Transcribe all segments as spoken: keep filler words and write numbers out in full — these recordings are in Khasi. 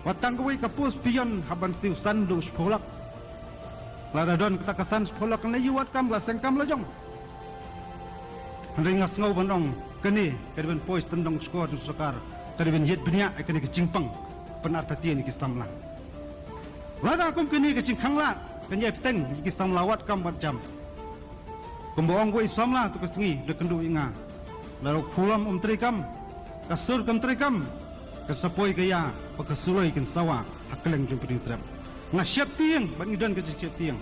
Wat tang kawei ka post peon hap ban siew san haduh shiphew lak. Lada don kata ka san shiphew lak, ngi ïoh wat kam la seng kam la jong. Hynrei nga sngew ban ong kane ka dei ban poi sha tyndong shkor jong sorkar, ka dei ban ïeit bniah ïa kane ka jingpang pynartatien ïa ki samla. Lada kum kane ka jingkhanglad kan ïai bteng ïa ki samla wat kam wat jam. Kumba ong wei samla tu ka sngi da kynduh ïa nga. Lada u phulam um treikam, ka sur kam treikam, kan sa poi ka ïa, ba ka suloi kan sawa ha kylleng jong ka Hynñiewtrep. Nga sheptieng bad ngi don ka jingsheptieng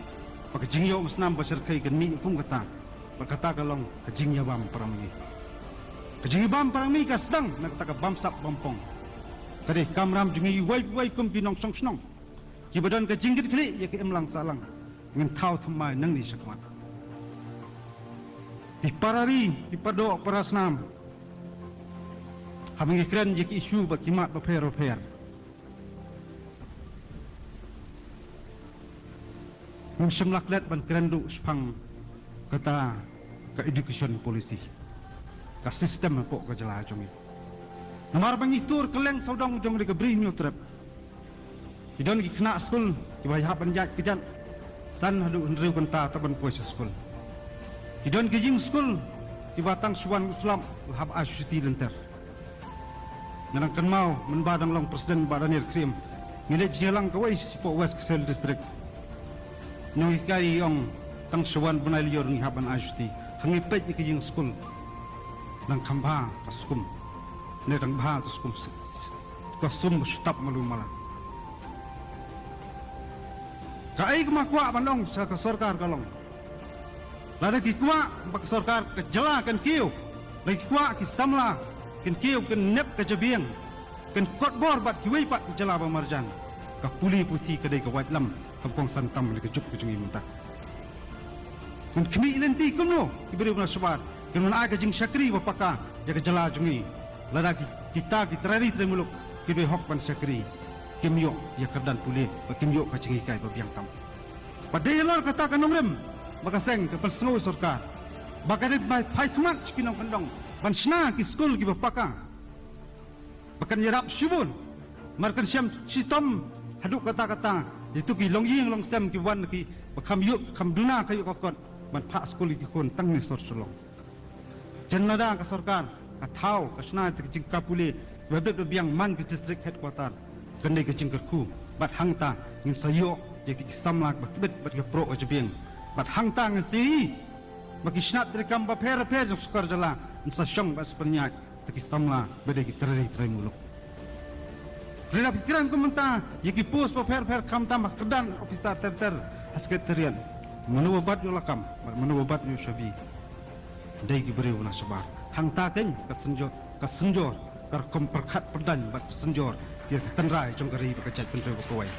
ba ka jingïoh umsnam ba shyrkhei kan mih kum kata. Bad kata ka long ka jingïabam para ma ngi. Ka jingïabam para ma ngi ka sdang na kata ka bamsap bampong. Ka dei kamram jong ngi iwei pa iwei kum ki nongshong shnong kiba don ka jingkitkhlieh ïa ka imlang sahlang. Ngin thaw thymmai nangne shakhmat. Ki para ri, ki para doh, para snam, haba ngi kren ïa ki issue bad ki mat bapher bapher, ngim shym la klet ban kren duh shaphang kata ka education policy, ka system hapoh ka jylla jong ngi. Namar ba ngi tur kylleng sawdong jong ka ri ka Hynñiewtrep, ki don ki khynnah skul kiba hap ban ïaid kjat san haduh hynriew kynta tang ban poi sha skul. Ki don ki ïing skul kiba tang shu wan u slap la hap ai shuti lynter. Nga dang kynmaw mynba dang long president Bah Daniel Khyriem, ngi leit jingïalang kawei shapoh West Khasi Hills District. Nonghikai i ong tang shu wan bnai lyiur ngi hap ban ai shuti. Hangne peit ïa ka ïing skul, dang kham bha ka skum, ne dang bha ka skum, ka sum ba shu tap malu mala. Kaei kaba nga kwah ban ong sha ka sorkar ka long, lada ki kwah ba ka sorkar ka jylla kan kiew, lada ki kwah ki samla kan kiew, kan nep ka jabieng, kan kot bor bad kiwei pat ki jylla ba marjan, ka pule puthi ka dei ka waitlam kaba kongsan tam ha ka juk ka jong ngi mynta. Ngin khmih lynti kumno ki briew na shabar, kin wan ai ka jingshakri ba paka ïa ka jylla jong ngi, lada ki, kita ki trai ri trai muluk, ki dei hok ban shakri, kim ïoh ïa ka kyrdan pule, ba kim ïoh ka jinghikai ba biang tam. Ba dei halor kata ka nongrim ba ka seng ka pynsngew sorkar ba ka dei ban phai khmat sha ki nongkyndong ban shna ki skul kiba paka, ba kan ïarap shibun. Namar kan shem shitom haduh katta katta, ïa tu ki longïing longsem ki wan ki ba kham ïoh, kham duna ka ïoh ka kot ban phah skul ïa ki khun tang ne sor Shillong. Jan lada ka sorkar ka thaw ka shna ïa ka jingkha pule ba bit ba biang man ka district headquarter, kan dei ka jingkyrkhu. Bad hangta ngin sa ïoh ïa ki samla ba tbit bad ka proh ka jabieng. Bad hangta ngin sa ïohi ba ki shnat treikam bapher bapher jong sorkar jylla ngin sa shong bad sa pynïaid da ki samla ba dei ki trai ri trai muluk. Hynrei lada phi kren kum mynta ïa ki post bapher bapher, khamtam ha kyrdan ophisar ter ter ha Secretariat, mano ba bat ïoh lakam bad mano ba bat ïoh shabi? Dei ki briew na shabar. Hangta keiñ ka synjor, ka synjor ka rukom pyrkhat pyrdaiñ bad ka synjor ïa ka tynrai jong ka ri bad ka jaitbynriew ba kawei.